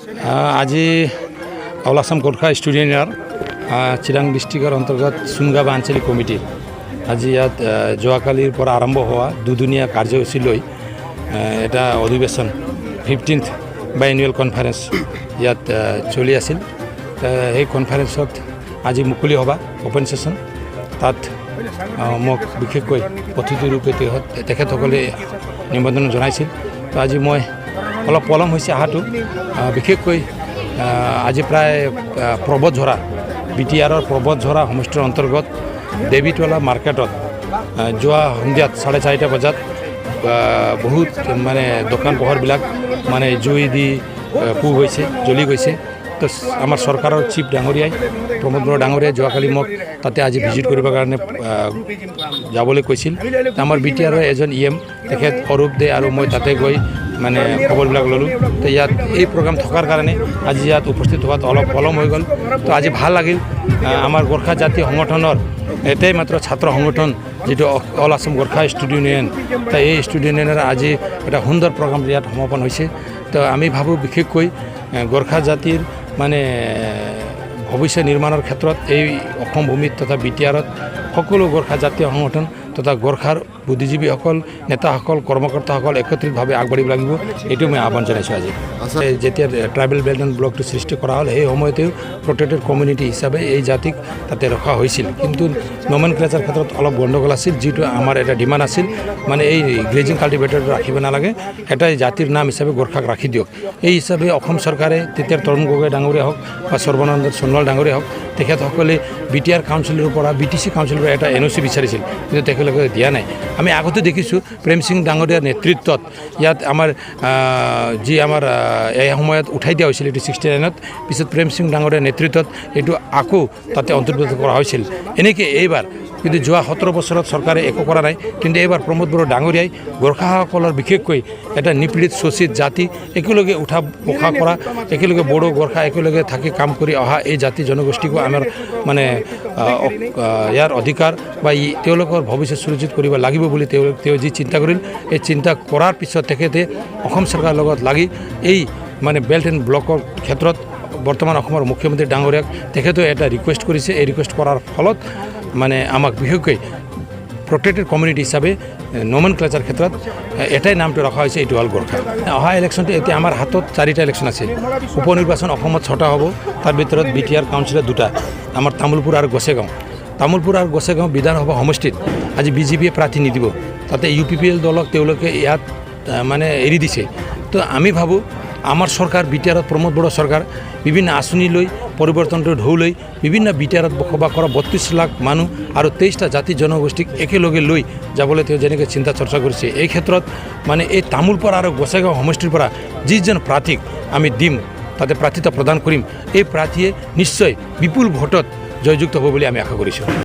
আজি all Assam Gorkha student Chirang ডিষ্ট্ৰিক্টৰ অন্তৰ্গত চুনগাবা আঞ্চলিক কমিটিৰ আজি ইয়াত যোৱাকালিৰ পৰা আৰম্ভ হোৱা দুদিনীয়া কাৰ্যসূচী লৈ এটা অধিৱেশন, 15th বাইএনুৱেল কনফাৰেঞ্চ ইয়াত চলি আছিল। সেই কনফাৰেঞ্চত আজি মুকলি সভা, অ'পেন ছেশ্যন, তাত মোক বিশেষকৈ অতিথি ৰূপে তেখেতসকলে নিমন্ত্ৰণ জনাইছিল। তো আজি মই অলপ পলম হৈছে অহাটো। বিশেষকৈ আজি প্ৰায় পৰ্বতঝৰা, বিটিআৰৰ পৰ্বতঝৰা সমষ্টিৰ অন্তৰ্গত দেৱীতলা মাৰ্কেটত যোৱা সন্ধিয়াত 4:30 বজাত বহুত মানে দোকান পোহাৰবিলাক মানে জুই দি পুহ গৈছে, জ্বলি গৈছে। তো আমাৰ চৰকাৰৰ চিফ ডাঙৰীয়াই, প্ৰমোদ বড়ো ডাঙৰীয়াই যোৱাকালি মোক তাতে আজি ভিজিট কৰিবৰ কাৰণে যাবলৈ কৈছিল। আমাৰ বিটিআৰৰ এজন ইএম তেখেত অৰূপ দে আৰু মই তাতে গৈ মানে খবৰবিলাক ল'লোঁ। তো ইয়াত এই প্ৰগ্ৰাম থকাৰ কাৰণে আজি ইয়াত উপস্থিত হোৱাত অলপ পলম হৈ গ'ল। তো আজি ভাল লাগিল। আমাৰ গোৰ্খা জাতীয় সংগঠনৰ এটাই মাত্ৰ ছাত্ৰ সংগঠন যিটো all Assam Gorkha student union, তো এই ষ্টুডেণ্ট ইউনিয়নৰ আজি এটা সুন্দৰ প্ৰগ্ৰাম ইয়াত সমাপন হৈছে। তো আমি ভাবোঁ, বিশেষকৈ গোৰ্খা জাতিৰ মানে ভৱিষ্য নিৰ্মাণৰ ক্ষেত্ৰত এই অসম ভূমিত তথা বিটিআৰত সকলো গোৰ্খা জাতীয় সংগঠন তথা গোৰ্খাৰ বুদ্ধিজীৱীসকল, নেতাসকল, কৰ্মকৰ্তাসকল একত্ৰিতভাৱে আগবাঢ়িব লাগিব। এইটো মই আহ্বান জনাইছোঁ। আজি যেতিয়া ট্ৰাইবেল বেল্ট এণ্ড ব্লকটো সৃষ্টি কৰা হ'ল, সেই সময়তেও প্ৰটেক্টেড কমিউনিটি হিচাপে এই জাতিক তাতে ৰখা হৈছিল। কিন্তু নমেনক্লেচাৰ ক্ষেত্ৰত অলপ গণ্ডগোল আছিল, যিটো আমাৰ এটা ডিমাণ্ড আছিল, মানে এই গ্ৰেজিং কাল্টিভেটৰ ৰাখিব নালাগে, এটা জাতিৰ নাম হিচাপে গোৰ্খাক ৰাখি দিয়ক। এই হিচাপে অসম চৰকাৰে তেতিয়াৰ তৰুণ গগৈ ডাঙৰীয়া হওক বা সৰ্বানন্দ সোণোৱাল ডাঙৰীয়া হওক, তেখেতসকলে বিটিআৰ কাউন্সিলৰ পৰা, বিটিচি কাউন্সিলৰ পৰা এটা এনঅ'চি বিচাৰিছিল, কিন্তু তেখেতলোকে দিয়া নাই। আমি আগতে দেখিছোঁ, প্ৰেম সিং ডাঙৰীয়াৰ নেতৃত্বত ইয়াত আমাৰ যি আমাৰ এই সময়ত উঠাই দিয়া হৈছিল এইটো 69ত। পিছত প্ৰেম সিং ডাঙৰীয়াৰ নেতৃত্বত এইটো আকৌ তাতে অন্তৰ্ভুক্ত কৰা হৈছিল। এনেকৈ এইবাৰ কিন্তু যোৱা 17 বছৰত চৰকাৰে একো কৰা নাই। কিন্তু এইবাৰ প্ৰমোদ বড়ো ডাঙৰীয়াই গোৰ্খাসকলৰ, বিশেষকৈ এটা নিপীড়িত শোষিত জাতি, একেলগে উঠা বসা কৰা, একেলগে বড়ো গোৰ্খা একেলগে থাকি কাম কৰি অহা এই জাতি জনগোষ্ঠীকো আমাৰ মানে ইয়াৰ অধিকাৰ বা ই তেওঁলোকৰ ভৱিষ্যত সুৰক্ষিত কৰিব লাগিব বুলি তেওঁ যি চিন্তা কৰিল, এই চিন্তা কৰাৰ পিছত তেখেতে অসম চৰকাৰৰ লগত লাগি এই মানে বেল্ট এণ্ড ব্লকৰ ক্ষেত্ৰত বৰ্তমান অসমৰ মুখ্যমন্ত্ৰী ডাঙৰীয়াক তেখেতেও এটা ৰিকুৱেষ্ট কৰিছে। এই ৰিকুৱেষ্ট কৰাৰ ফলত মানে আমাক বিশেষকৈ প্ৰটেক্টেড কমিউনিটি হিচাপে নমেনক্লেচাৰ ক্ষেত্ৰত এটাই নামটো ৰখা হৈছে, এইটো হ'ল গোৰ্খা। অহা ইলেকশ্যনটো এতিয়া আমাৰ হাতত চাৰিটা ইলেকশ্যন আছে। উপ নিৰ্বাচন অসমত ছটা হ'ব। তাৰ ভিতৰত বিটিআৰ কাউন্সিলৰ দুটা, আমাৰ তামোলপুৰ আৰু গোসাইগাঁও। তামোলপুৰ আৰু গোসাইগাঁও বিধানসভা সমষ্টিত আজি বিজেপিয়ে প্ৰাৰ্থী নিদিব। তাতে ইউপিপিএল দলক তেওঁলোকে ইয়াত মানে এৰি দিছে। তো আমি ভাবোঁ, আমাৰ চৰকাৰ, বিটিআৰত প্ৰমোদ বড়ো চৰকাৰ বিভিন্ন আঁচনি লৈ, পৰিৱৰ্তনটো ঢৌ লৈ বিভিন্ন বিটিআৰত বসবাস কৰা 32 লাখ মানুহ আৰু 23টা জাতি জনগোষ্ঠীক একেলগে লৈ যাবলৈ তেওঁ যেনেকৈ চিন্তা চৰ্চা কৰিছে, এই ক্ষেত্ৰত মানে এই তামোলপুৰ আৰু গোসাইগাঁও সমষ্টিৰ পৰা যিজন প্ৰাৰ্থীক আমি দিম, তাতে প্ৰাৰ্থিত্ব প্ৰদান কৰিম, এই প্ৰাৰ্থীয়ে নিশ্চয় বিপুল ভোটত জয়যুক্ত হ'ব বুলি আমি আশা কৰিছোঁ।